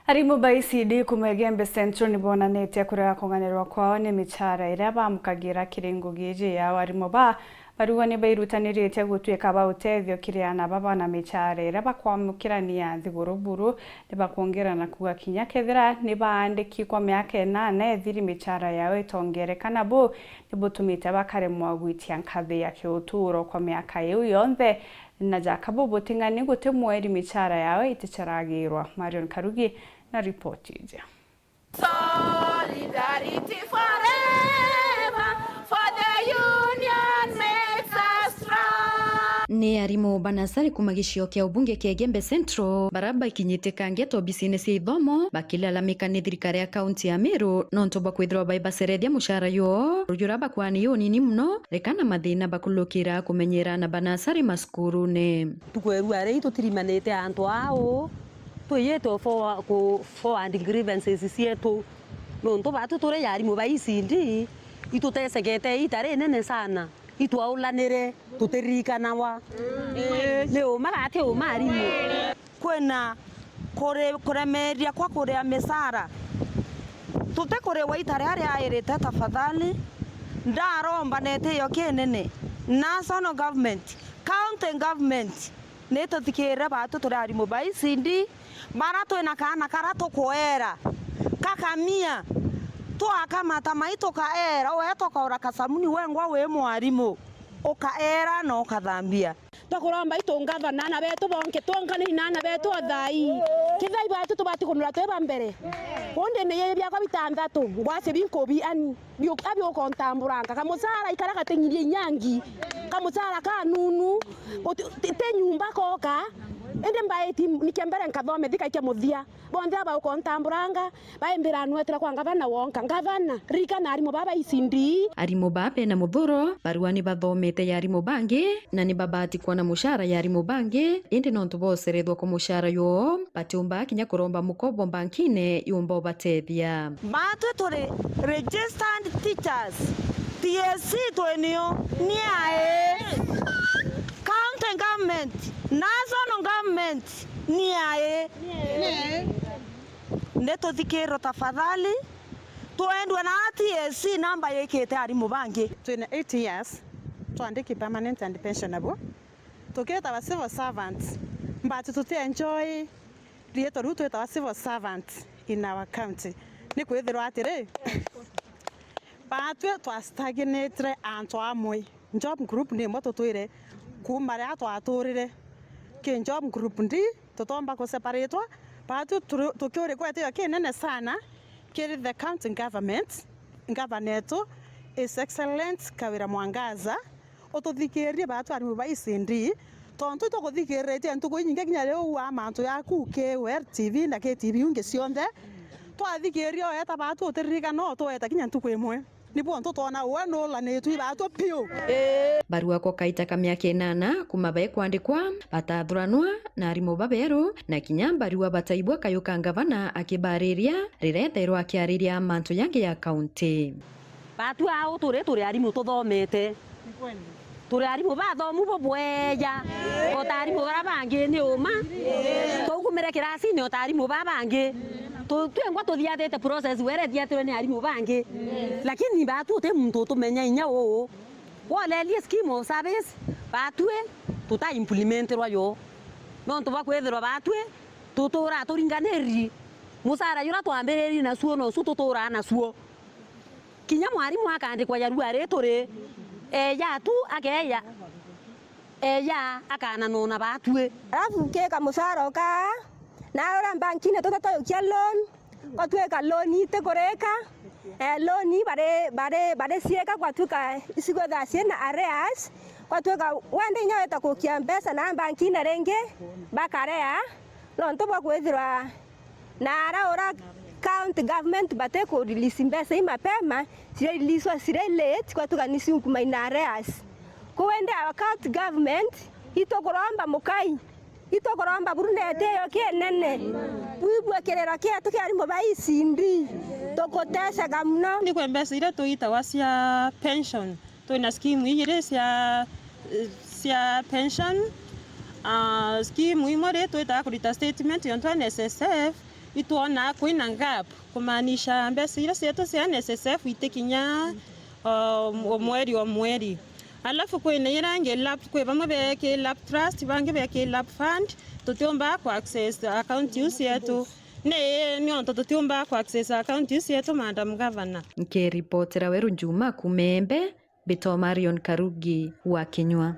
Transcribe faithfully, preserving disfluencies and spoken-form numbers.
Arimu ba E C D kuma Igembe Central ni bonanitie kurega kung'anirwa kwao ni michara iria bamukagira kiri ngugi iji yao. Arimu ba barua ni bairutaniritie gutuika ba utethio kiri ana baba na michara iria bakwamukira ni ya nthiguru buru. Ni bakwongera na kuuga kinya kethira ni baandiki kwa miaka inana ithiri, michara yao itongereka, na buu ni butumite bakaremwa gwitia nkathi ya kiuturo kwa miaka iu yonthe. Na jaka bubuting'ani guti mweri michara yao iticaragirwa. Marion Karugi na ripoti iji. Solidarity forever, for the union makes us strong. Ni arimu ba nasari kuma gicio kia ubunge kia Igembe Central bara bakinyite kangeto obisine cia ithomo bakilalamika ni thirikari ya kaunti ya Meru nontu bwa kwithirwa bai bacerethia muchara yoo, ruju ra bakwani unini muno, reka na mathina bakulukira kumenyera na ba nasari macukurune. Ntuku ya rua ri tutirimanite antu aa uu, twiyite forwa-, ku forward grievances cietu. Nontu baatu turi arimu ba E C D, itutesegete iita rinene sana. Itwaulanire, tutiririkanawa. Ni uma gati uma arimu. Kwina kuri-, kuremeria kwa kuria micara. Tutikuriwa iita riria riairite tafadhali. Ndaromba na itio kinene. National government, county government, ni tuthikirire baatu turi arimu ba E C D, bara twina kaana kara tukwera kakamia, twakamata mai tukaera, weeta ukaura kasabuni wengwa wi mwarimu, ukaera na ukathambia. Twakuromba itu ngavana na betu bonke, twonkaniri na ana betu o thaai. Kethira ibaatu tubati kunura twi ba mbere. Undi ni yiri biakwa bitanthatu, ngwasi binkubi ani. Biu-, abiuka untamburanga. Kamucara ikara gating'irie inyangi. Kamucara kanunu. Uti-, ti, ti nyumba koka. Indi mbaiti nikia mbere nkathome thika ikia muthia. Bonthe abauka untamburanga. Baimbira nwetera kwa ngavana wonka. Ngavana, ririkana arimu baba E C D. Arimu baa bena muthuro, barua ni bathomete ya arimu bangi, na ni babati kwona mucara ya arimu bangi, indi nontu boserethwa kwa mucara yoo, batiumba kinya kuromba mukobo mbankine yumba ubatethia. Baatwi turi registered teachers, T S C twi nio, ni ai? County government, national government, ni ai? Ni tuthikirwe tafadhali, twendwe na T S C namba yikite arimu bangi. Twina eight years, twandiki permanent and pensionable. Tukitagwa civil servants, but tuti enjoy riitwa riu twitagwa civil servants in our county. Ni kwithirwa atiri, baatwi twa stagnatire antu amwe. Job group ni imwe tutwire kuuma riria twaturire ki job group D, tutomba kuseparatwa. Baatwi turi-, tukiuria kwetio kinene sana kiri the county government, governor etu, His Excellent Kawira Mwangaza, ututhikirie baatwi arimu ba E C D, tontu itukuthikiritie ntuku inyingi kinya riu wa mantu yaku ki Weru T V na ki T V ingi cionthe. Twathikiria ueta baatwi utiririkana, utueta kinya ntuku imwe. Ni bontu twona we nulanitwi baatwi piu. Barua kwa kaita ka miaka inana kuma bekwandikwa, batathuranwa na arimu baberu, na kinya barua bataibwa kayu ka ngavana akibariria riria ethairwa akiariria mantu jangi ya kaunti. Baatwi au turi, turi arimu tuthomete. Turi arimu bathomu bubweja. O ta arimu bara bangi ni uma. Twaugumire kirasini o ta arimu ba bangi. Tu-, twengwa tuthiathite process were thiatirwe ni arimu bangi. Lakini baatwi uti muntu utumenya inya uu. Wolerie scheme of service, baatwi tuta implementirwa yo. Nontu bwa kwithirwa baatwi tutura turinganiri. Mucara jura twambiririe nacuo nocu tuturaa nacuo. Kinya mwarimu akandikwa yarua ri turi, eeja tu akeeja, eeja akananwa na baatwi. Alafu kika mucara ukaa, na uria mbankine tutatayukia loan, kwatwika loan itikurika, eh, loan bari, bari, bari ciika kwatwika icigwetha ciina arrears, kwatwika wenda inya weta kukia mbeca na mbankine ringi, bakarea, nontu bwa kwithirwa na ara ura county government batiku release mbeca i mapema, cirareleaswa ciri late, kwatuga ni ciunkuma in arrears. Ku wende our county government, itukuromba mukai, itukuromba buru ndeto iyo kinene, bwibue kiriro kietu kia arimu ba E C D, tukutesega muno. Nikwe mbeca iria tuitagwa cia pension, twina scheme ijiri cia, cia pension. Ah, scheme imwe ri twitaga kurita statement yontu N S S F, Itwonaa kwina gap, kumaanisha mbeca iria cietu cia N S S F itikinya o, o mweri o mweri. Alafu kwina iria ingi lap, kwi bamwe beki lap trust, bangi beki lap fund, tutiumba ku access account iu cietu. Ni, ni ontu tutiumba ku access account iu cietu, Madam Governor. Nkiripotera Weru Njuma kuuma Embe, mbitwa Marion Karugi wa Kinyua.